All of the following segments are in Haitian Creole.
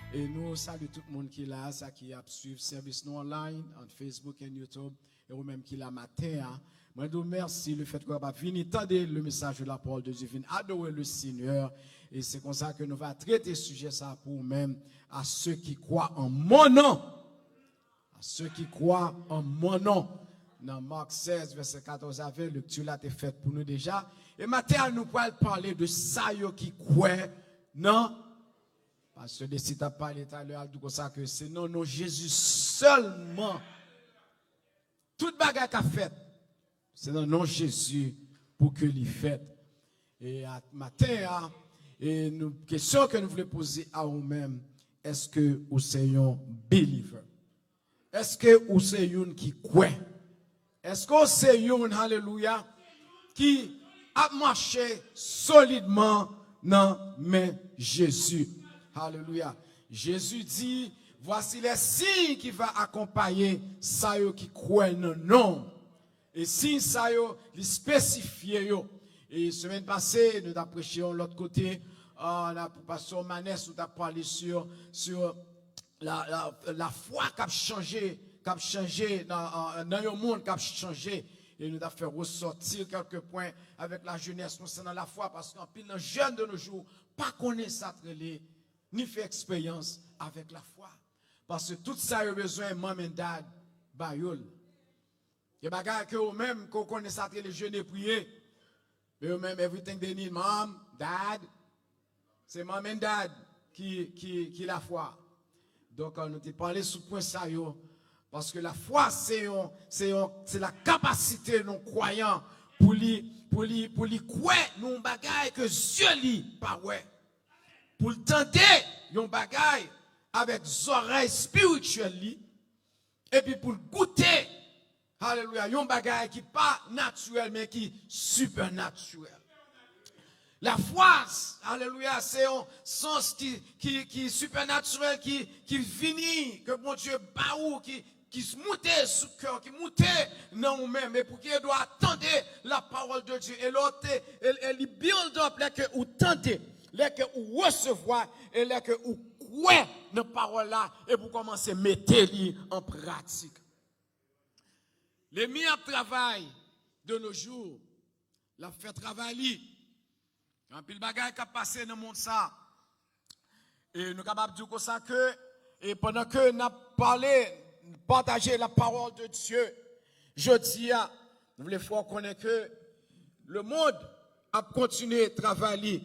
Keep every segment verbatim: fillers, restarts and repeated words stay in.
E nou salye tout moun ki la, sa ki ap swiv sèvis nou online, on Facebook and YouTube, e ou menm ki la maten an. Mwen di w mèsi le fèt ke w kapab vini tande le message de la parole de Dieu, vin adore le Seigneur. E se konsa ke nou va trete sijè sa pou ou menm, à ceux qui croient en mon nom. À ceux qui croient en mon nom. Nan Mark sèz, vèsè katòz a ven, lekti la te fèt pou nou deja. E maten an, nou pral pale de sa yo ki kwè nan. Pastè Desi t ap pale talè a, l di konsa ke se nan non Jezi sèlman tout bagay k ap fèt. Se nan non Jezi pou ke li fèt. E a maten an, e nou, kesyon ke nou vle poze a ou menm, èske ou se yon believer? Èske ou se youn ki kwè? Èske ou se youn, alelouya, ki ap mache solidman nan men Jezi? Alelouya. Jezi di, voici les signes qui va accompagner sa yo ki kwè nan non. E siy sa yo, li espesifye yo. E semèn pase, nou t ap preche yon lòt kote, ah, la, pou pastè Manès, nou t ap pale sur, sur la, la, la foi k ap chanje, k ap chanje nan, ah, nan yon mond k ap chanje. E nou t ap fè resòti kèlke pwen avèk la jeunesse konsènan la foi, paske anpil nan jèn de nos jours pa konnen sa k rele, ni fè eksperyans avèk la foi. Paske tout sa yo bezwen, mom and dad ba yo l. Gen bagay ke ou menm, ke ou konnen sa te le jene priye. Men yo menm, everything they need, mom, dad. Se mom and dad ki, ki, ki lafwa. Donk, euh, nou te pale sou pwen sa yo. Paske lafwa, se yon, se yon, se la kapasite yon kwayan pou li, pou li, pou li kwè nan yon bagay ke zye li pa wè. Pou l tande yon bagay avèk zòrèy espirityèl li, epi pou l goute, alelouya, yon bagay ki pa natirèl, men ki sipènatirèl. Lafwa, alelouya, se yon sans ki, ki, ki sipènatirèl, ki, ki vini, ke Bondye ba ou, ki, ki moute sou kè w, ki moute nan ou menm, e pou ki e dwa tande la parole de Dieu. E lè w te, e, e li build up, lè ke ou tande, lè ke ou resevwa, e lè ke ou kwè nan pawòl la, e pou kòmanse mete li an pratik. Lènmi ap travay de nos jours, l ap fè travay li. Gen anpil bagay k ap pase nan mond sa. E nou kapab di konsa ke, e pandan ke n ap pale, pataje la parole de Dieu, jodi a, nou vle fè w konnen ke le monde ap kontinye travay li.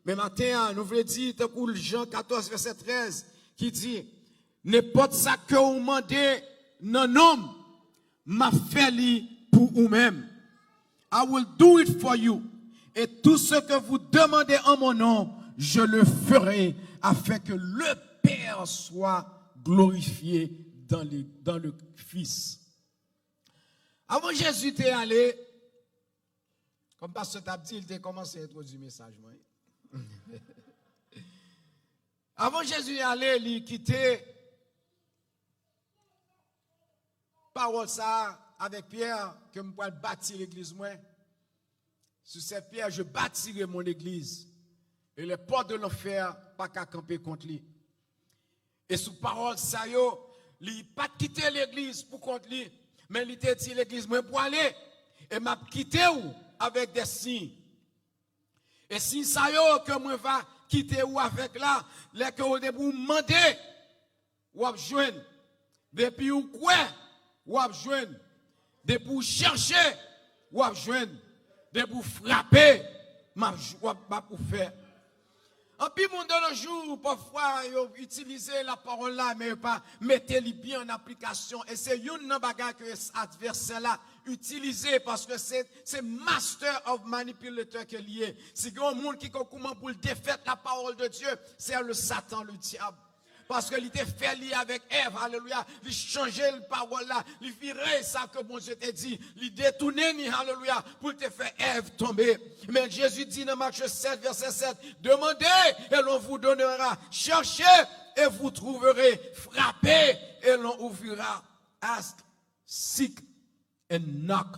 Men maten an, nou vle di, tankou Jan katòz, vèsè trèz, ki di, nenpòt sa ke ou mande nan non m, m ap fè li pou ou menm. I will do it for you. Et tout ce que vous demandez en mon nom, je le ferai, afin que le Père soit glorifié dans le, dans le Fils. Avan Jezi te ale, kòm pastè t ap di, li te kòmanse entwodui mesaj mwen. Avan Jezi ale, li kite pawòl sa a avèk Pyè, ke m pral bati legliz mwen. Sur cette pierre, je bâtirai mon église, et les portes de l'enfer pa ka kanpe kont li. E sou pawòl sa yo, li pa t kite legliz pou kont li, men li te di legliz, mwen pwale, e m ap kite w avèk de siy. E siy sa yo ke mwen va kite ou avèk la, lè ke ou depi ou mande, w ap jwenn. Depi ou kwè, w ap jwenn. Depi ou chèche, w ap jwenn. Depi ou frape, m ap, w ap, m ap ouvè. Anpil moun de nos jours, pafwa, yo itilize la parole la, men yo pa mete li byen an aplikasyon. E se youn nan bagay ke advèsè la itilize, paske se, se master of manipulator ke li ye. Si gen yon moun ki konn kouman pou l defèt la parole de Dieu, c'est le Satan, le diable. Paske li te fè li avèk Èv, alelouya. Li chanje l pawòl la, li vire sa ke Bondye te di, li detounen li, alelouya, pou l te fè Èv tonbe. Men Jezi di nan Mak sèt, vèsè sèt, demandez et l'on vous donnera, cherchez et vous trouverez, frappez et l'on ouvrira. Ask, seek, and knock.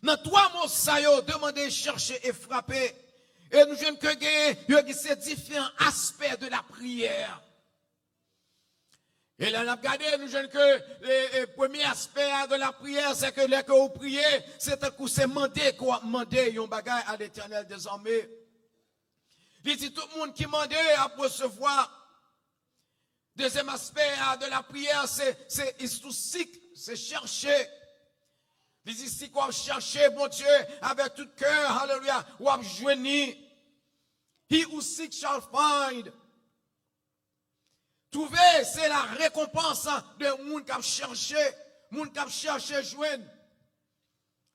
Nan twa mo sa yo, demande, chèche e frape. E nou jwenn ke gen, yo gen se diferan aspè de la priyè. E lè n ap gade, nou jwenn ke e, e, premye aspè a de la priyè, se ke lè ke ou priye, se tankou se mande ke w ap mande yon bagay a Letènèl dezòme. Li di, tout moun ki mande ap resevwa. Dezyèm aspè a de la priyè, se, se is to seek, se chèche. Li di, si w ap chèche Bondye avèk tout kè, alelouya, w ap jwenn li. He who seek shall find. Twouve, se la rekonpans de moun k ap chèche, moun k ap chèche jwenn.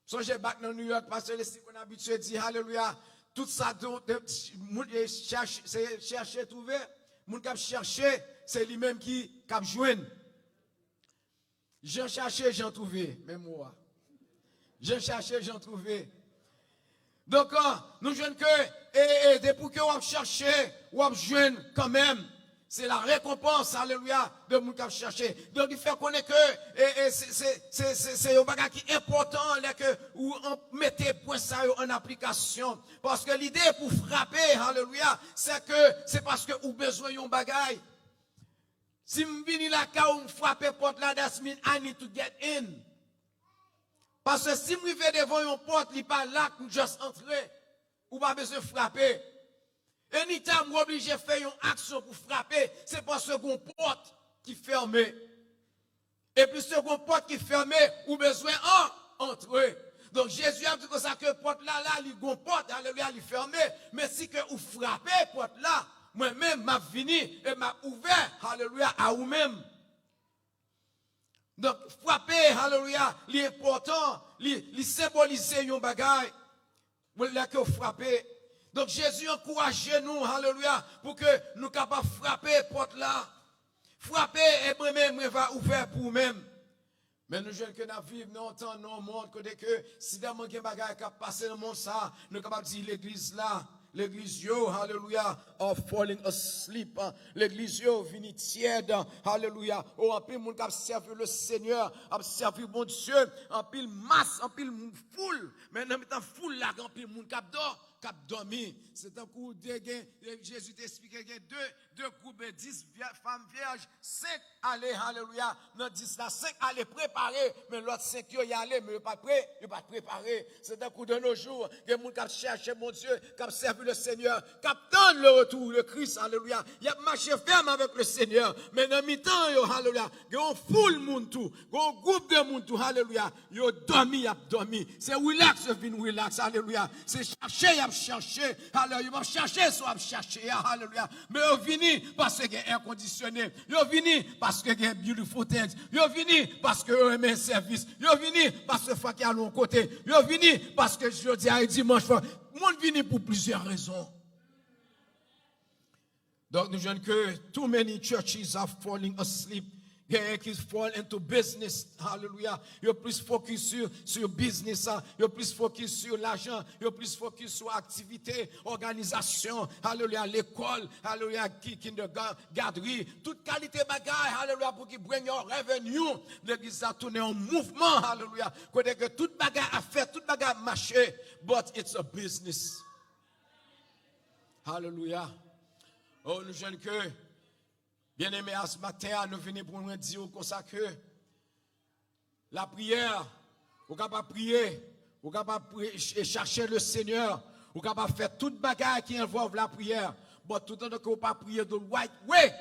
Sonje back nan New York, pastè Leslie konn abitye di, alelouya, tout sa, de, de, moun, e, chèche, se chèche, twouve, moun k ap chèche, se li menm ki, k ap jwenn. Jan chache, jan twouve, menm mo a. Jan chache, jan twouve. Donk, an, nou jwenn ke, e, e, depi ke w ap chache, w ap jwenn kanmenm. Se la rekonpans, alelouya, de moun k ap chache. Donk, li fè konnen ke, e, e, se, se, se, se, se yon bagay ki enpòtan lè ke ou an, mete pwen sa yo an aplikasyon. Paske lide pou frape, alelouya, se ke, se paske ou bezwen yon bagay. Si m vini lakay ou, m frape pòt la, that's mean I need to get in. Paske si m rive devan yon pòt, li pa lock, m just antre. Ou pa bezwen frape. Anytime ou oblije fè yon aksyon pou frape, se paske gon pòt ki fèmen. E piske gon pòt ki fèmen, ou bezwen an, antre. Donk, Jezi ap di konsa ke pòt la, la, li gon pòt, alelouya, li fèmen. Men si ke ou frape pòt la, mwen menm, m ap vini e m ap ouvè, alelouya, a ou menm. Donk, frape, alelouya, li enpòtan, li, li senbolize yon bagay. Lè ke w frape. Donk, Jezi ankouraje nou, alelouya, pou ke nou kapab frape pòt la. Frape, e mwen menm, mwen va ouvè pou ou menm. Men nou jwenn ke n ap viv nan yon tan, nan yon mond, kote ke si tèlman gen bagay k ap pase nan mond sa, nou kapab di legliz la, legliz yo, alelouya, are falling asleep. Legliz yo vini tyèd, alelouya. O, anpil moun k ap sèvi le Senyè, ap sèvi Bondye, anpil mas, anpil foul. Men nan mitan foul la, gen anpil moun k ap dò, k ap dòmi. Se tankou de gen, Jezi te eksplike gen de, de gwoup, dis vyè-, fanm vyèj, senk ale, alelouya, nan dis la, senk ale prepare, men lòt senk yo, y ale, men yo pa t pre-, yo pa t prepare. Se tankou de nos jours, gen moun k ap chèche Bondye, k ap sèvi le Senyè, k ap tann le retour de Christ, alelouya. Y ap mache fèm avèk le Senyè, men nan mitan yo, alelouya, gen yon foul moun tou, gen yon gwoup de moun tou, alelouya, yo dòmi, y ap dòmi. Se relax, yo vin relax, alelouya. Se chache, y ap chache, alelouya. Yo p ap chache sa w ap chache a, alelouya. Men yo vini paske gen èkondisyone. Yo vini paske gen beautiful things. Yo vini paske yo renmen sèvis. Yo vini paske fòk y al yon kote. Yo vini paske jodi a e dimanch fò. Moun vini pou plizyè rezon. Donk, nou jwenn ke too many churches are falling asleep. Genyen ki fall into business. Hallelujah. Yo plis focus sur, sur business, hein. Yo plis focus sur lajan. Yo plis focus sur aktivite, òganizasyon. Hallelujah. Lekòl. Hallelujah. Ki-, kindergarten, gadri. Tout kalite bagay. Hallelujah. Pou ki bring your revenue. Legliz la tounen yon mouvman. Hallelujah. Kote ke tout bagay ap fèt, tout bagay ap mache. But it's a business. Hallelujah. Oh, nou jwenn ke, byeneme, a maten an, nou vini pou mwen di w konsa ke lapriyè, ou kapab priye, ou kapab priye e chache le Senyè, ou kapab fè tout bagay ki envolve lapriyè, but toutotan ke ou pa priye the right way,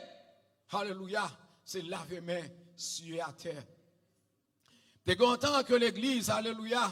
hallelujah, se lave men, siye atè. Te gen yon tan ke legliz, alelouya,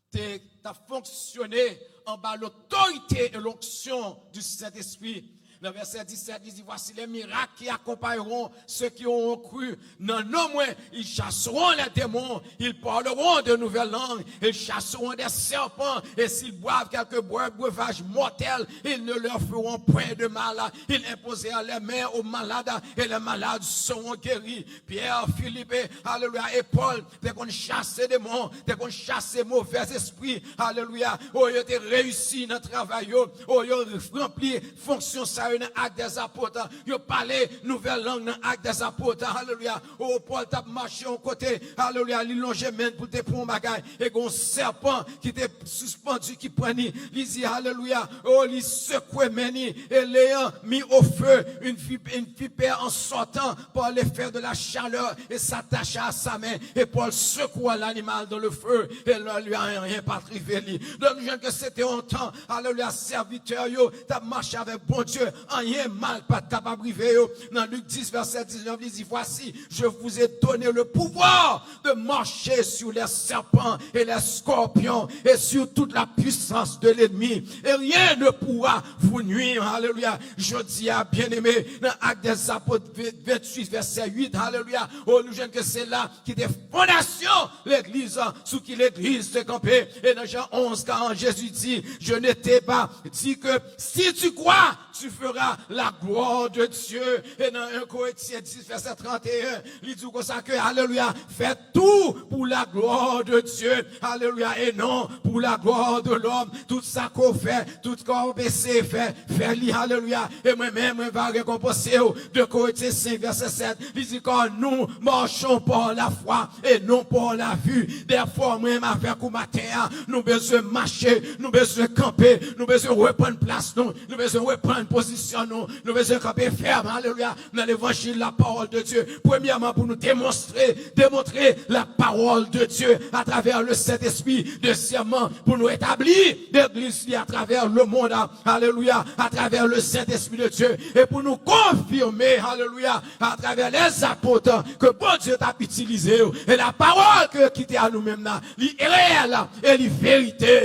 te, t ap fonksyone anba lotorite e lonksyon di Sentespri. Nan vèsè disèt, li di, voici les miracles qui accompagneront ceux qui auront cru. Dans mon nom, ils chasseront les démons, ils parleront de nouvelles langues, ils chasseront des serpents, et s'ils boivent quelque breu-, breuvage mortel, ils ne leur feront point de mal. Ils imposeront les mains aux malades, et les malades seront guéris. Pyè, Filip, e, alelouya, e Pòl te konn chase demon, te konn chase movèz espri, alelouya. O, yo te reyisi nan travay yo, o, yo ranpli fonksyon sa yo nan Ak dèzapot, yo pale nouvèl lang nan Ak dèzapot, alelouya. O, Pòl t ap mache yon kote, alelouya, li lonje men l pou l te pran yon bagay, e gen yon sèpan ki te sispann ki pran li. Li di, alelouya, o, li sekwe men li, et l'ayant mis au feu, une vi-, une vipère en sortant par l'effet de la chaleur, et s'attacha à sa main. Et Paul secoua l'animal dans le feu, et ne lui a rien, rien pa t rive li. Donk, nou jwenn ke se te yon tan, alelouya, sèvitè yo t ap mache avèk Bondye, anyen mal pa t kapab rive yo. Nan Lik dis, vèsè diznèf, li di, Voici, je vous ai donné le pouvoir de marcher sur les serpents et les scorpions et sur toute la puissance de l'ennemi, et rien ne pourra vous nuire. Alelouya. Jodi a, byeneme, nan Ak dèzapot venntuit, vèsè uit, alelouya, o, nou jwenn ke se la ki te fondasyon legliz, sou ki legliz te kanpe. E nan Jan onz karant, Jezi di, Je ne t'ai pas dit que si tu crois, tu feras la gloire de Dieu. E nan en Korentyen dis, vèsè trannteyen, li di konsa ke, alelouya, fè tou pou la glwa de Dye, alelouya, e non pou la glwa de lòm. Tout sa ke w fè, tout sa w eseye fè, fè li, alelouya, e mwen menm, mwen va rekonpanse w. De Korentyen senk, vèsè sèt, li di, Car nous marchons par la foi et non par la vue. Dèfwa, mwen menm avèk ou maten an, nou bezwen mache, nou bezwen kanpe, nou bezwen reprann plas nou, nou bezwen reprann pozisyon nou, nou bezwen kanpe fèm, alelouya, nan levanjil, la parole de Dieu. Premyèman, pou nou demonstre, demontre la parole de Dieu à travers le Saint-Esprit. Dezyèmman, pou nou etabli legliz li atravè le mond, alelouya, atravè le Saint-Esprit de Dieu. E pou nou konfime, alelouya, atravè lèzapot ke Bondye t ap itilize yo. E lapawòl ke yo kite a nou menm nan, li reyèl e li verite.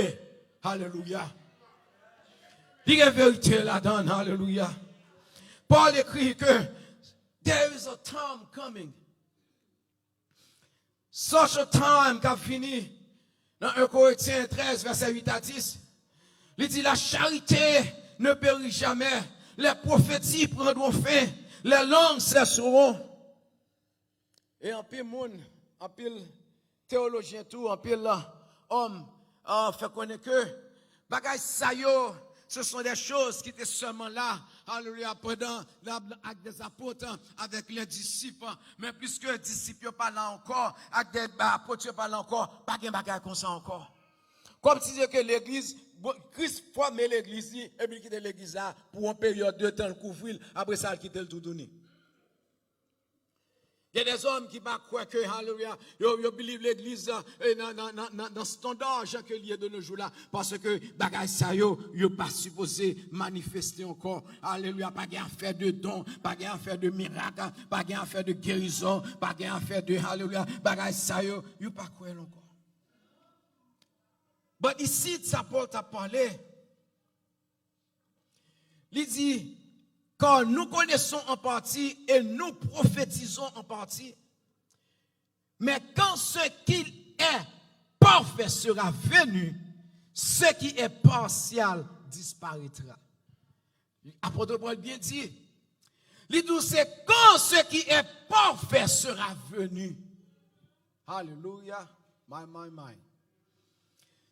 Alelouya. Li gen verite ladan l, alelouya. Pòl ekri ke there is a time coming. Such a time k ap vini. Nan en Korentyen trèz, vèsè uit a dis, li di, La charité ne périt jamais, les prophéties prendront fin, les langues cesseront. E anpil moun, anpil teyolojyen tou, anpil, euh, òm, euh, fè konnen ke bagay sa yo, ce sont des choses ki te sèlman la, alelouya, pandan nan Ak dèzapot, avèk lè disip. Men piske disip yo pa la ankò, ak de, apot yo pa la ankò, pa gen bagay konsa ankò. Kòmsi ke legliz, bon, Kris fòme legliz li, epi li kite legliz la pou yon peryòd de tan, l kouvri l, apre sa, l kite l toutouni. Gen dèzòm ki pa kwè ke, alelouya, yo, yo believe legliz, e nan, nan, nan, nan, nan standard jan ke li ye de nos jours la, paske bagay sa yo, yo pa sipoze manifeste ankò. Alelouya, pa gen afè de don, pa gen afè de mirak, pa gen afè de gerizon, pa gen afè de, alelouya, bagay sa yo, yo pa kwè l ankò. But ici, sa Pòl t ap pale, li di, Car nous connaissons en partie et nous prophétisons en partie. Mais quand ce qui est parfait sera venu, ce qui est partial disparaîtra. Apot Pòl byen di, li di, c'est quand ce qui est parfait sera venu. Alelouya. My, my, my.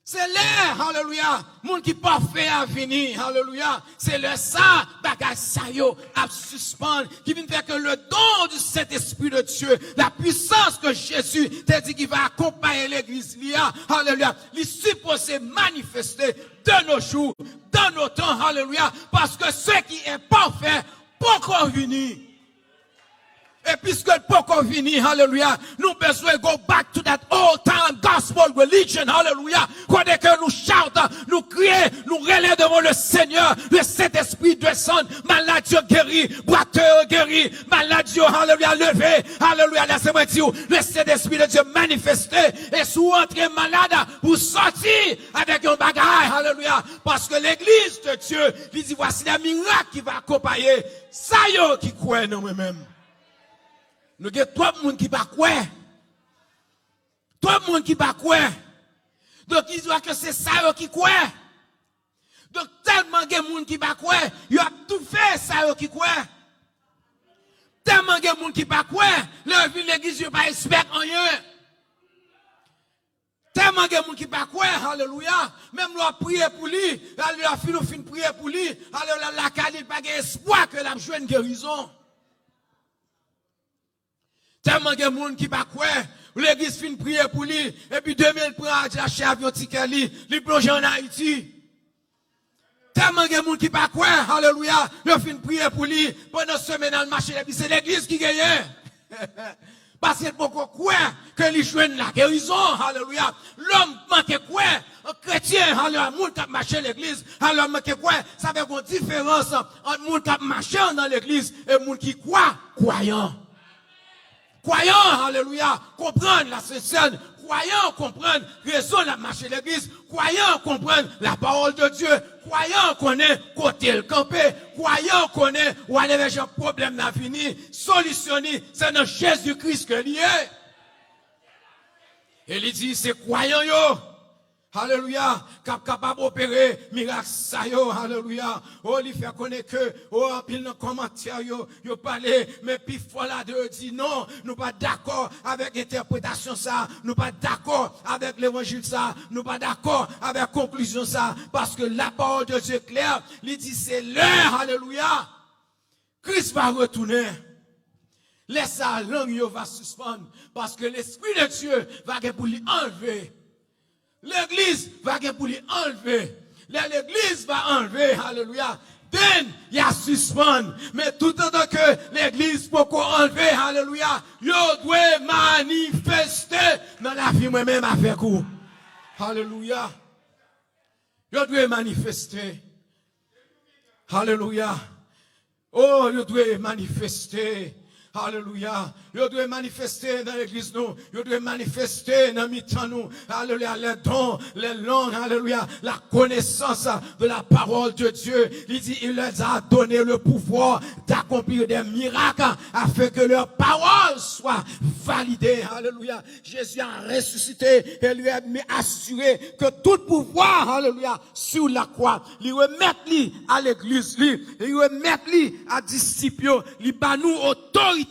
Se lè, alelouya, moun ki pafè a vini, alelouya. Se lè sa, bagay sa yo ap sispann, ki vin fè ke le don du Saint-Esprit de Dieu, la puissance que Jésus te di ki va akonpaye legliz li a, alelouya, li sipoze manifeste de nos jours, dans nos temps, alelouya, paske ce qui est parfait poko vini. E piske l poko vini, alelouya, nou bezwen go back to that old time gospel religion, alelouya. Kote ke nou shout, nou kriye, nou rele devan le Seigneur, le Saint-Esprit desann, malad yo geri, bwatè yo geri, malad yo, alelouya, leve, alelouya. Lese mwen di w, le Saint-Esprit de Dieu manifeste, e si w antre malad, ou sòti avèk yon bagay, alelouya. Paske legliz de Dieu, li di, voici les miracles qui va accompagner sa yo ki kwè nan mwen menm. Nou gen twòp moun ki pa kwè. Twòp moun ki pa kwè. Donk, li di ke se sa yo ki kwè. Donk, tèlman gen moun ki pa kwè, yo ap toufe sa yo ki kwè. Tèlman gen moun ki pa kwè, lè yo vin legliz, yo pa expect anyen. Tèlman gen moun ki pa kwè, alelouya, menm lè w ap priye pou li, alelouya, fin ou fin priye pou li, alelouya, lakay li, li pa gen espwa ke l ap jwenn gerizon. Tèlman gen moun ki pa kwè, legliz fin priye pou li, epi demen l pran achache avyon tikè li, li plonje ann Ayiti. Tèlman gen moun ki pa kwè, alelouya, yo fin priye pou li, pandan semèn al mache, epi se legliz ki genyen. Paske l poko kwè ke li jwenn lagerizon, alelouya. Lòm manke kwè, kretyen, alelouya, moun k ap mache legliz, alò manke kwè, sa fè gon diferans ant moun k ap mache nan legliz e moun ki kwa, kwayan. Kwayan, alelouya, konprann la Sent Sèn. Kwayan konprann rezon l ap mache legliz. Kwayan konprann la parole de Dieu. Kwayan konnen kote l kanpe. Kwayan konnen whatever jan pwoblèm nan vini, solisyon li, se nan Jezi Kris ke li ye. E li di, se kwayan yo, alelouya, k ap kapab opere mirak sa yo, alelouya. O, li fè konnen ke, o, anpil nan kòmantè yo, yo pale, men pi fò ladan yo di, non, nou pa dakò avèk entèpretasyon sa, nou pa dakò avèk levanjil sa, nou pa dakò avèk konklizyon sa, paske la parole de Dieu klè, li di, se lè, alelouya, Kris va retounen. Lè sa a, lang yo va sispann, paske Lespri de Dye va gen pou li anlve. Legliz va gen pou li anlve. Lè legliz va anlve, alelouya, then y a sispann. Men toutotan ke legliz poko anlve, alelouya, yo dwe manifeste nan lavi mwen menm avèk ou. Alelouya. Yo dwe manifeste. Alelouya. O, yo dwe manifeste. Alelouya. Yo dwe manifeste nan legliz nou. Yo dwe manifeste nan mitan nou. Alelouya. Les dons, les langues, alelouya. La connaissance de la parole de Dieu. Li di, il leur a donné le pouvoir d'accomplir des miracles afin que leur parole soit validée. Alelouya. Jésus a ressuscité et lui a assuré que tout pouvoir, alelouya, sur la croix. Li remèt li a legliz li. Li remèt li a disip yo. Li ba nou otorite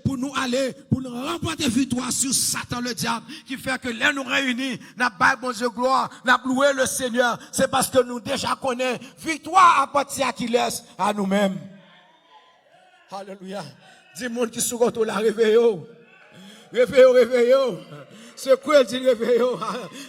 pou nou ale, pou nou ranpòte viktwa sou Satan ledyab. Ki fè ke lè nou reyini, n ap bay Bondye glwa, n ap louwe le Seigneur. Se paske nou deja konnen viktwa apati a kilès? A nou menm. Alelouya. Di moun ki sou kote w la, reveye w. Reveye w, reveye w. Sekwe l, di l, reveye w.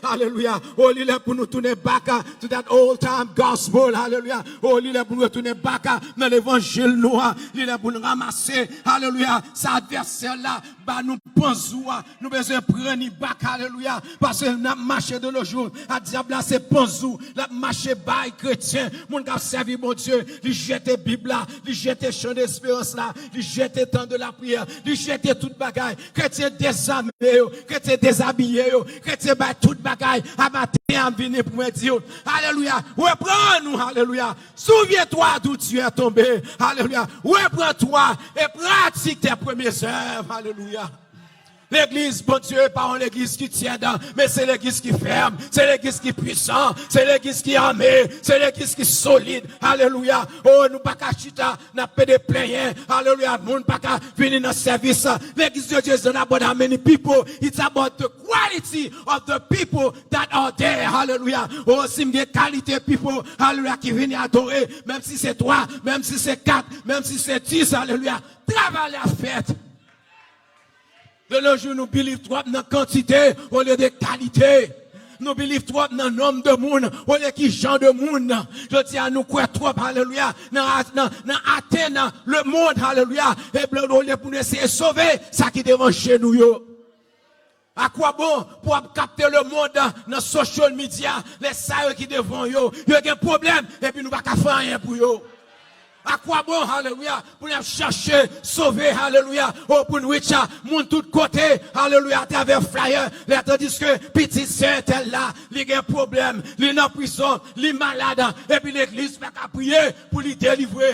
Alelouya. O, li lè pou nou tounen back to that old time gospel. Alelouya. O, li lè pou nou retounen back nan levanjil nou an. Li lè pou nou ranmase, alelouya, sa advèsè la ba nou panzou a. Nou bezwen pran li back, alelouya. Paske n ap mache de nos jours a dyab la se panzou. L ap mache bay kretyen, moun k ap sèvi Bondye. Li jete Bib la, li jete chan de esperans la, li jete tan de lapriyè, li jete tout bagay. Kretyen dezame yo, kretyen dezabiye yo, kretyen bay tout bagay. A maten an, m vini pou mwen di w, alelouya, reprann ou, alelouya. Souviens-toi d'où tu es tombé, alelouya. Reprends-toi et pratique tes premières œuvres, alelouya. Legliz Bondye pa yon legliz ki tyèd, men se legliz ki fèm, se legliz ki pwisan, se legliz ki ame, se legliz ki solid. Alelouya. O, nou pa ka chita, n ap pede plenyen. Alelouya. Moun pa ka vini nan sèvis. Legliz de Dieu is not about how many people. It's about the quality of the people that are there. Alelouya. O, si m gen kalite people, alelouya, ki vini adore, menm si se twa, menm si se kat, menm si se dis, alelouya, travay la fèt. De nos jours, nou believe twòp nan kantite olye de kalite. Nou believe twòp nan nonm de moun olye ki jan de moun. Jodi a, nou kwè twòp, alelouya, nan, nan, nan atenn lemonn, alelouya. E olye pou nou eseye sove sa ki devan je nou yo. A kwa bon pou w ap kapte lemonn nan social media, lè sa yo ki devan yo, yo gen pwoblèm, epi nou pa ka fè anyen pou yo? A kwa bon, alelouya, pou n ap chache sove, alelouya, o pou n reach moun tout kote, alelouya, atravè flyer, lè tandiske pitit sè entèl la, li gen pwoblèm, li nan prizon, li malad, epi legliz pa ka priye pou li delivre?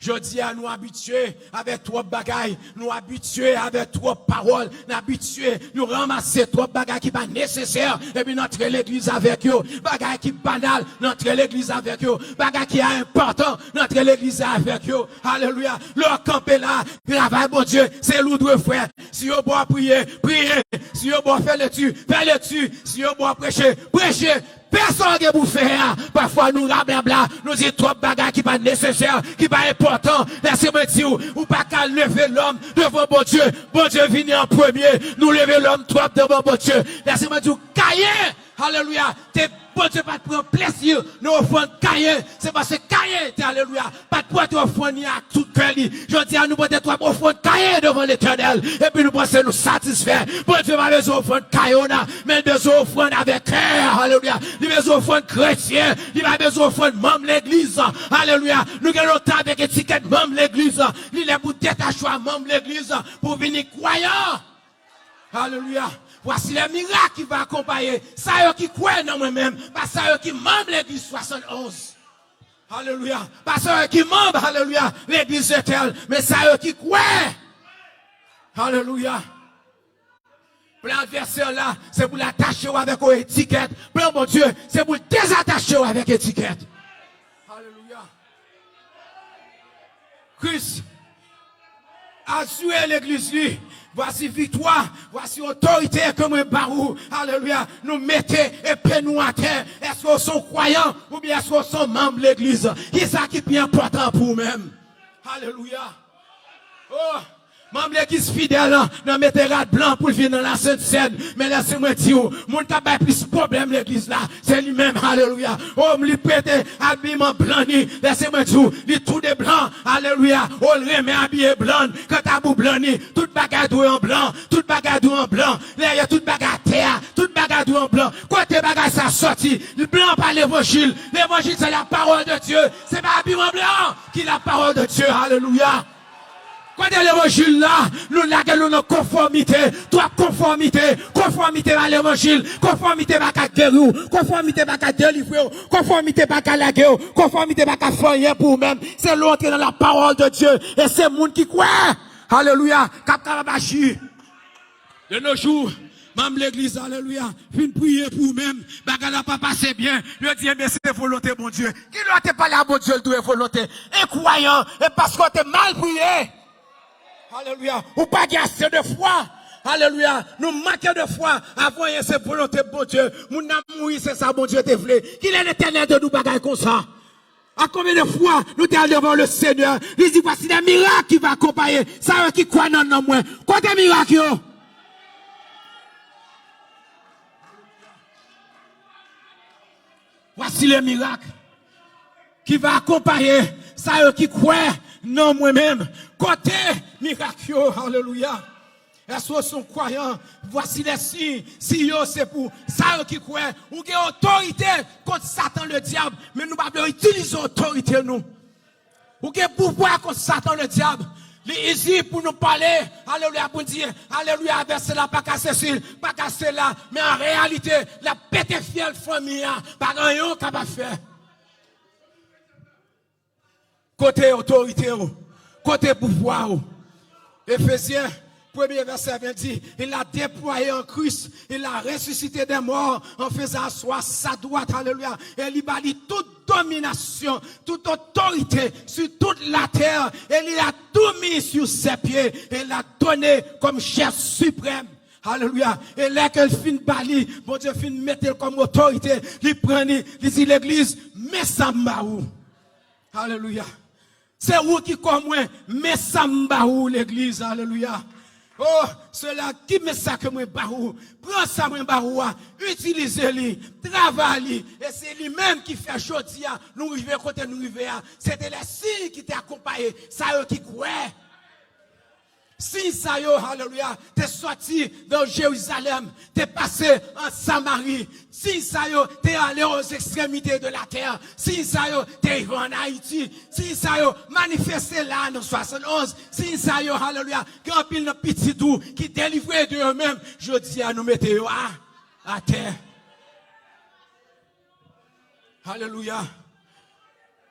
Jodi a, nou abitye avèk twòp bagay, nou abitye avèk twòp pawòl, nou abitye, nou ranmase twòp bagay ki pa nesesè, epi n antre legliz avèk yo. Bagay ki banal, n antre legliz avèk yo. Bagay ki enpòtan, n antre legliz avèk yo. Alelouya. Lè w kanpe la, travay Bondye, se l ou dwe fè. Si yo ba w priye, priye. Si yo ba w fè lekti, fè lekti. Si yo ba w preche, preche. Fè sa w gen pou fè a. Pafwa nou rablabla, nou di twòp bagay ki pa nesesè, ki pa enpòtan. Lèse mwen di w, ou pa ka leve lòm devan Bondye. Bondye vini an premye. Nou leve lòm twòp devan Bondye. Lèse mwen di w, Kayen, alelouya, te Bondye pa t pran plezi nan ofrann Kayen. Se paske Kayen te, alelouya, pa t pote ofrann li ak tout kè li. Jodi a, nou pote twòp ofrann Kayen devan Letènèl. Epi nou panse nou satisfè. Bondye pa bezwen ofrann Kayen w la, men l bezwen ofrann avèk kè. Alelouya. Li bezwen ofrann kretyen. Li pa bezwen ofrann manm legliz. Alelouya. Nou gen lontan avèk etikèt manm legliz. Li lè pou detache w a manm legliz, pou vini kwayan. Alelouya. Voici les miracles qui va accompagner sa yo ki kwè nan mwen menm, pa sa yo ki manm legliz swasannonz. Alelouya. Pa sa yo ki manm, alelouya, legliz Betèl, men sa yo ki kwè. Alelouya. Plan advèsè la, se pou l atache w avèk yon etikèt. Plan Bondye, se pou l dezatache w avèk etikèt. Alelouya. Kris asire legliz li. Vwasi viktwa, vwasi otorite ke mwen ba ou. Alelouya. Nou mete epe nou atè. Èske w se yon kwayan oubyen èske w se yon manm legliz? Kisa ki pi enpòtan pou ou menm? Alelouya. Oh, manm legliz fidèl nan mete rad blan pou l vin nan lasent sèn. Men lèse mwen di w, moun k ap bay plis pwoblèm legliz la, se li menm. Alelouya. Oh, li prete abiman blan ni. Lèse mwen di w, li tou de blan. Alelouya. Oh, l renmen abiye blan. Kanta pou blan ni, tout bagay dwe an blan. Tout bagay dwe an blan. Lè yo tout bagay atè a, tout bagay dwe an blan. Kote bagay sa sòti? Blan pa levanjil. Levanjil se la parole de Dieu. Se pa abiman blan ki la parole de Dieu. Alelouya. Kote levanjil la? Nou lage nou nan konfòmite. Twòp konfòmite. Konfòmite pa levanjil. Konfòmite pa ka geri w. Konfòmite pa ka delivre w. Konfòmite pa ka lage w. Konfòmite pa ka fè anyen pou ou menm. Se lè w antre nan la parole de Dieu. E se moun ki kwè. Alelouya. K ap kapab aji. De nos jours, manm legliz, alelouya, vin priye pou ou menm, bagay la pa pase byen, yo di, enben, se volonte Bondye. Kilè w te pale a Bondye, l dwe volonte? Enkwayan, e paske w te mal priye. Alelouya, ou pa gen ase de fwa. Alelouya, nou manke de fwa. Avan anyen, se volonte Bondye. Moun nan mouri, se sa Bondye te vle. Kilè Letènèl te di w bagay konsa? A konbyen de fwa nou te al devan le Senyè? Li di, voici des miracles qui va accompagner sa yo ki kwè nan non mwen. Kote mirak yo? Voici les miracles qui va accompagner sa yo ki kwè nan mwen menm. Kote mirak yo? Alelouya. Èske w se yon kwayan? Voici les signes. Si yo se pou sa yo ki kwè, ou gen otorite kont Satan le dyab, men nou pa vle itilize otorite nou. Ou gen pouvwa kont Satan le dyab. Li izi pou nou pale, alelouya, pou di, alelouya, avè sela, pa ka sesi, pa ka sela. Men an reyalite, l ap pete fyèl fanmi a, pa gen anyen w kapab fè. Kote otorite w? Kote pouvwa w? Efezyen, premye vèsè ven di, il a déployé en Christ, il a ressuscité des morts en faisant asseoir sa droite, alelouya, e li ba li tout dominasyon, tout otorite sur toute la terre, et il a tout mis sur ses pieds, et il a donné comme chef suprême. Alelouya. E lè ke l fin ba li, Bondye fin mete l kòm otorite, li pran li, li di legliz, men sa m ba ou. Alelouya. Se ou ki kò mwen, men sa m ba ou, legliz. Alelouya. Oh, sela ki men sa ke mwen ba ou. Pran sa mwen ba ou a, itilize li, travay li. E se li menm ki fè jodi a, nou rive kote nou rive a. Se te lè siy ki te akonpaye sa yo ki kwè. Siy sa yo, alelouya, te sòti de Jerizalèm, te pase an Samari. Siy sa yo te ale aux extrémités de la terre. Siy sa yo te rive an Ayiti. Siy sa yo manifeste la nan swasannonz. Siy sa yo, alelouya, gen anpil nan pitit ou ki delivre de yo menm. Jodi a, nou mete yo a, atè. Alelouya.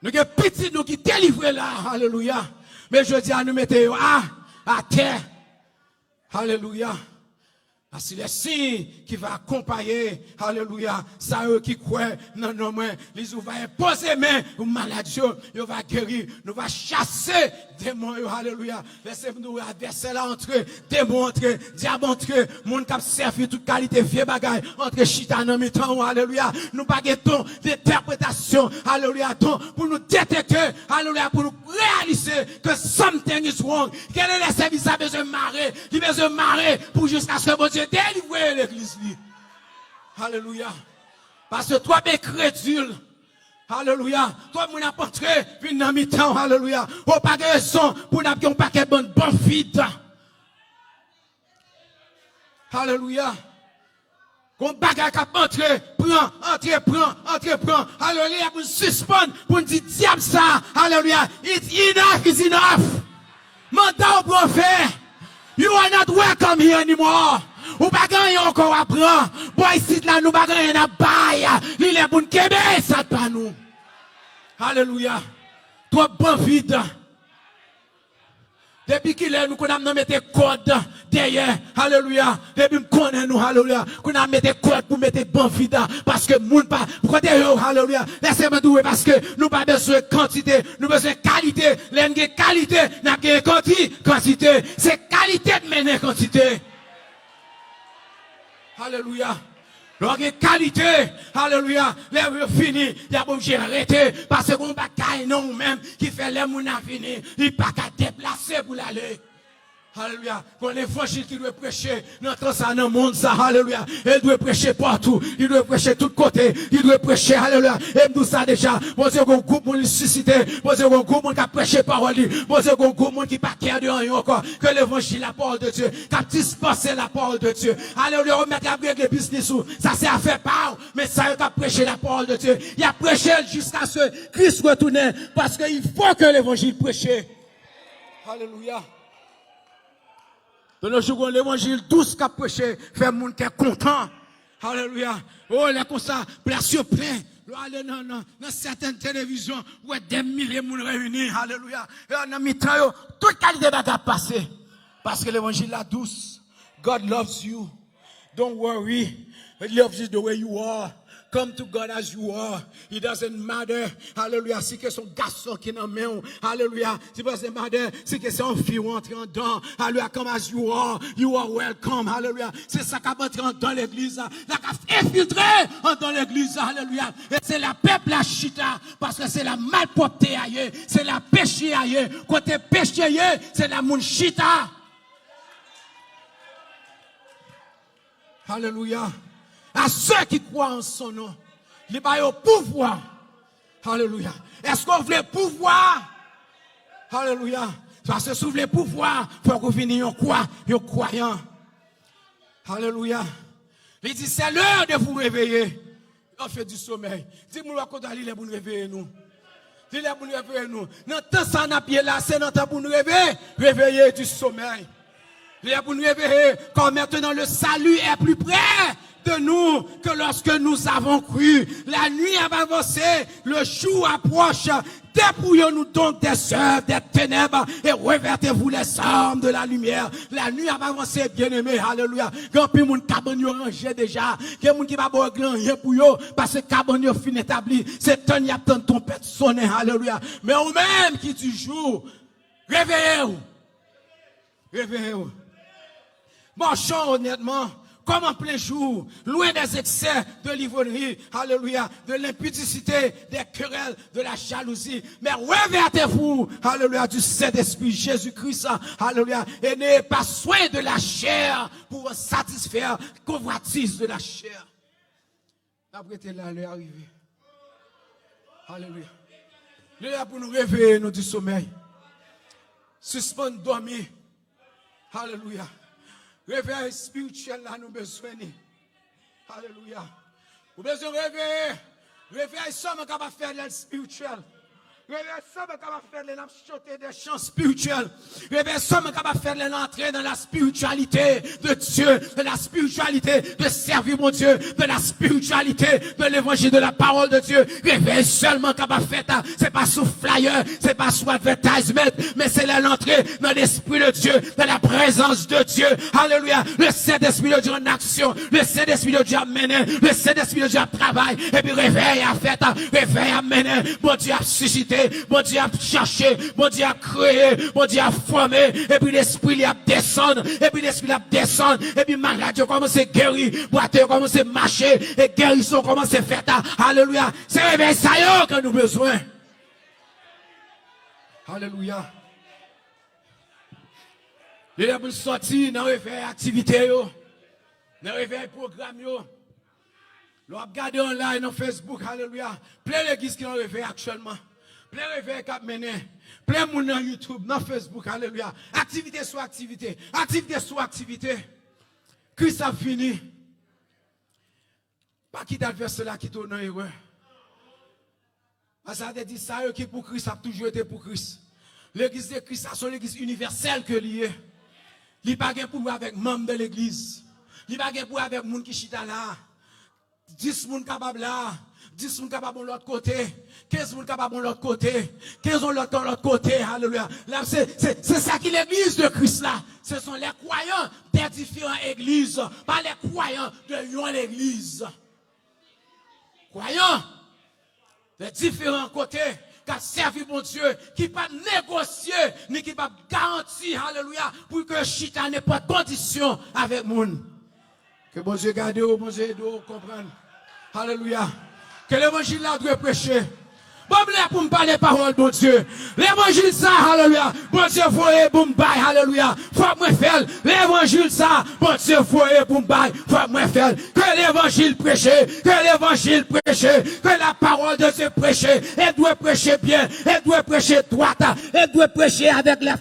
Nou gen pitit nou ki delivre la, alelouya. Men jodi a nou mete yo a, atè. Alelouya. Voici les signes qui va accompagner, alelouya, sa yo ki kwè nan non mwen. Li di, ou va enpoze men pou malad yo, yo va geri. Nou va chase demon yo, alelouya. Lèse m di w, advèsè la antre, demon antre, dyab antre, moun k ap sèvi tout kalite vye bagay antre chita nan mitan w, alelouya. Nou pa gen don entèpretasyon, alelouya, don pou nou detekte, alelouya, pou nou reyalize ke something is wrong. Gen de lè sèvis la bezwen mare, li bezwen mare pou jiskaske Bondye delivre legliz li. Alelouya. Paske twòp enkredil, alelouya, twòp moun ap antre vin nan mitan w, alelouya. Ou pa gen rezon pou n ap gen yon pakèt bann banvid. Alelouya. Gon bagay k ap antre, pran, antre, pran, antre, pran. Alelouya, pou n sispann, pou n di dyab sa, alelouya, it's enough, is enough. Manda w pran fen. You are not welcome here anymore. Ou pa gen anyen ankò w ap pran. Bò isit la, nou pa gen anyen n ap bay. Li lè pou n kenbe sa k pa nou. Alelouya. Twòp banvid. Depi kilè nou konn ap nan mete kòd dèyè, alelouya. Depi m konnen nou, alelouya. Konn ap mete kòd pou mete banvid la, paske moun pa, kote yo, alelouya. Lèse mwen di w, paske nou pa bezwen kantite, nou bezwen kalite. Lè n gen kalite, n ap gen kanti, kantite. Se kalite k mennen kantite. Alelouya. Lè w gen kalite, alelouya, lè yo fini, y ap oblije rete, paske gon bagay nan ou menm ki fè lè moun nan vini, li pa ka deplase pou l ale. Alelouya. Gon levanjil ki dwe preche nan tan sa, nan mond sa, alelouya. E l dwe preche patou, li dwe preche tout kote, li dwe preche, alelouya. E m di w sa deja, Bondye gon gwoup moun li sisite, Bondye gon gwoup moun k ap preche pawòl li, Bondye gon gwoup moun ki pa kè de anyen ankò ke levanjil, la parole de Dieu, k ap dispanse la parole de Dieu. Alelouya, ou mèt ap regle biznis ou. Sa se afè pa w. Men sa yo k ap preche la parole de Dieu, y ap preche l jiskaske Kris retounen. Paske il faut que levanjil preche. Alelouya. De nos jours, gon levanjil dous k ap preche, fè moun kè kontan. Alelouya. O, lè konsa, plas yo plen. Lè w ale nan, nan, nan sètèn televizyon, ou wè dè milye moun reyini. Alelouya. E nan mitan yo, tout kalite bagay ap pase. Paske levanjil la dous. God loves you. Don't worry. He loves you the way you are. Come to God as you are. It doesn't matter. Alelouya. Si ke se yon gason ki nan men w. Alelouya. It doesn't matter. Si ke se yon fi ou antre andan. Alelouya. Come as you are. You are welcome. Alelouya. Se sa k ap antre andan legliz la. La k ap enfiltre andan legliz la. Alelouya. E se la pèp la chita. Paske se la malpwòpte a ye. Se la peche a ye. Kote peche ye, se la moun chita. Alelouya. À ceux qui croient en son nom, li ba yo pouvwa. Alelouya. Èske w vle pouvwa? Alelouya. Paske si w vle pouvwa, fòk ou vini yon kwa, yon kwayan. Alelouya. Li di, c'est l'heure de vous réveiller. Yo fè di somèy. Di moun ou a kote a, li lè pou n reveye nou. Li lè pou n reveye nou. Nan tan sa n ap ye la, se nan tan pou n reveye, réveillé du sommeil. Li lè pou n reveye, car maintenant le salut est plus près de nous que lorsque nous avons cru. La nuit a avancé, le jour approche. Dépouillons-nous donc des œuvres des ténèbres et revêtez-vous les armes de la lumière. La nuit a avancé, bien-aimé. Alelouya. Gen anpil moun kabann yo ranje deja. Gen moun ki pa ba w regle anyen pou yo, paske kabann yo fin etabli. Se tann y ap tann twonpèt sonnen. Alelouya. Men ou menm ki di jou, reveye w. Reveye w. Marchons honnêtement, comme en plein jour, loin des excès de l'ivrognerie, alléluia, de l'impudicité, des querelles, de la jalousie. Mais revêtez-vous, alléluia, du Saint-Esprit, Jésus-Christ, alléluia, et n'ayez pas soin de la chair pour satisfaire convoitise de la chair. N ap rete la, lè a rive. Alelouya. Li lè pou nou reveye nou di somèy. Sispann dòmi. Alelouya. Revèy espirityèl la nou bezwen li. Alelouya. Ou bezwen reveye. Revèy sèlman kapab fè lè l espirityèl. Revèy sèlman kapab fèt lè n ap chante de chan espirityèl. Revèy sèlman kapab fèt lè n antre dans la spiritualité de Dieu, dans la spiritualité de servir mon Dieu, dans la spiritualité de l'évangile, de la parole de Dieu. Revèy sèlman kapab fèt, se pa sou flyer, se pa sou advertisement, men se lè n antre dans l'esprit de Dieu, dans la présence de Dieu. Alelouya. Le Saint-Esprit de Dieu en action. Le Saint-Esprit de Dieu ap mennen. Le Saint-Esprit de Dieu ap travay. Epi revèy a fèt. Revèy ap mennen. Bondye ap sisite. Bondye ap chache. Bondye ap kreye. Bondye ap fòme. Epi Lespri li ap desann. Epi Lespri li ap desann. Epi malad yo kòmanse geri. Bwate yo kòmanse mache. E gerison kòmanse fèt. Alelouya. Se revèy sa yo ke nou bezwen. Alelouya. Li lè pou n sòti nan revèy aktivite yo, nan revèy pwogram yo. Lè w ap gade online, nan Facebook, alelouya, plen legliz ki nan revèy aktyèlman. Plen revèy k ap mennen. Plen moun nan YouTube, nan Facebook, alelouya. Aktivite sou aktivite. Aktivite sou aktivite. Kris ap vini. Pa kite advèsè la kite w nan erè. Pase a te di, sa yo ki pou Kris ap toujou rete pou Kris. Legliz de Kris la, se yon legliz inivèsèl ke li ye. Li pa gen pou wè avèk manm de legliz. Li pa gen pou wè avèk moun ki chita la. Dis moun kapab la. Dis moun kapab yon lòt kote. Kenz moun kapab yon lòt kote. Kenz yon lòt, yon lòt kote. Alelouya. La, se, se, se sa ki legliz de Kris la. Ce sont les croyants des différentes églises, pas les croyants de yon legliz. Kwayan de diferan kote k ap sèvi Bondye, ki p ap negosye, ni ki p ap garanti, alelouya, pou ke chita nenpòt kondisyon avèk moun. Ke Bondye gade w, Bondye ede w konprann. Alelouya. Ke levanjil la dwe preche. Ban m lè pou m pale pawòl Bondye. Levanjil sa, alelouya, Bondye voye pou m bay, alelouya. Fòk mwen fè l. Levanjil sa, Bondye voye pou m bay. Fòk mwen fè l. Ke levanjil preche. Ke levanjil preche. Que la parole de Dieu preche. E dwe preche byen. E dwe preche dwat. E dwe preche avèk la,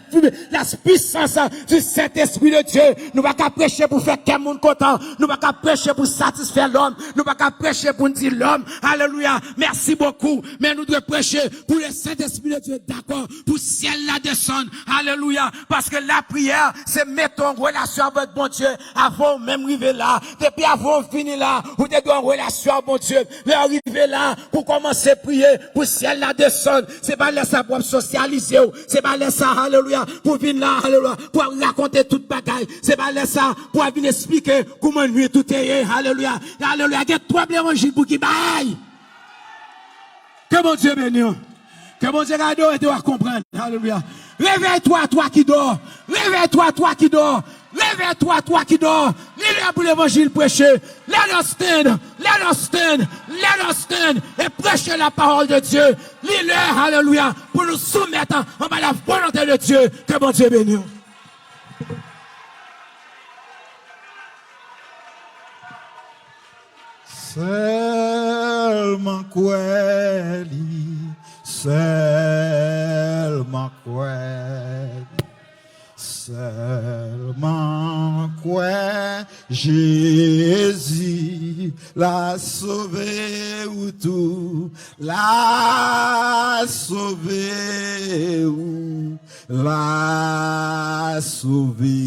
la puissance du Saint-Esprit de Dieu. Nou pa ka preche pou fè kè moun kontan. Nou pa ka preche pou satisfè lòm. Nou pa ka preche pou n di lòm, alelouya, merci beaucoup. Men nou dwe preche pou le Saint-Esprit de Dieu dakò, pou syèl la desann. Alelouya. Paske lapriyè, se mete w an relasyon avèk Bondye avan w menm rive la. Depi avan w vini la, ou te dwe an relasyon ak Bondye. Lè w rive la, pou kòmanse priye, pou syèl la desann. Se pa lè sa pou w ap sosyalize w. Se pa lè sa, alelouya, pou w vin la, alelouya, pou w ap rakonte tout bagay. Se pa lè sa pou w ap vin esplike kouman nwit ou te ye. Alelouya. Alelouya. Gen twòp levanjil pou ki bay. Ke Bondye beni w. Ke Bondye gade w, ede w a konprann. Alelouya. Réveille-toi, toi qui dors. Réveille-toi, toi qui dors. Réveille-toi, toi qui dors. Li lè pou levanjil preche. Let us stand. Let us stand. Let us stand. Et prêcher la parole de Dieu. Li lè, alelouya, pou nou soumèt anba la volonté de Dieu. Ke Bondye beni w. Sèlman kwè li, sèlman kwè li, sèlman kwè Jezi la sove ou tou, la sove ou, la sove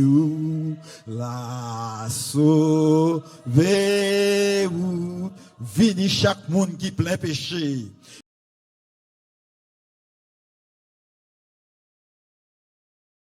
ou, la sove ou. Vini chak moun ki plen peche.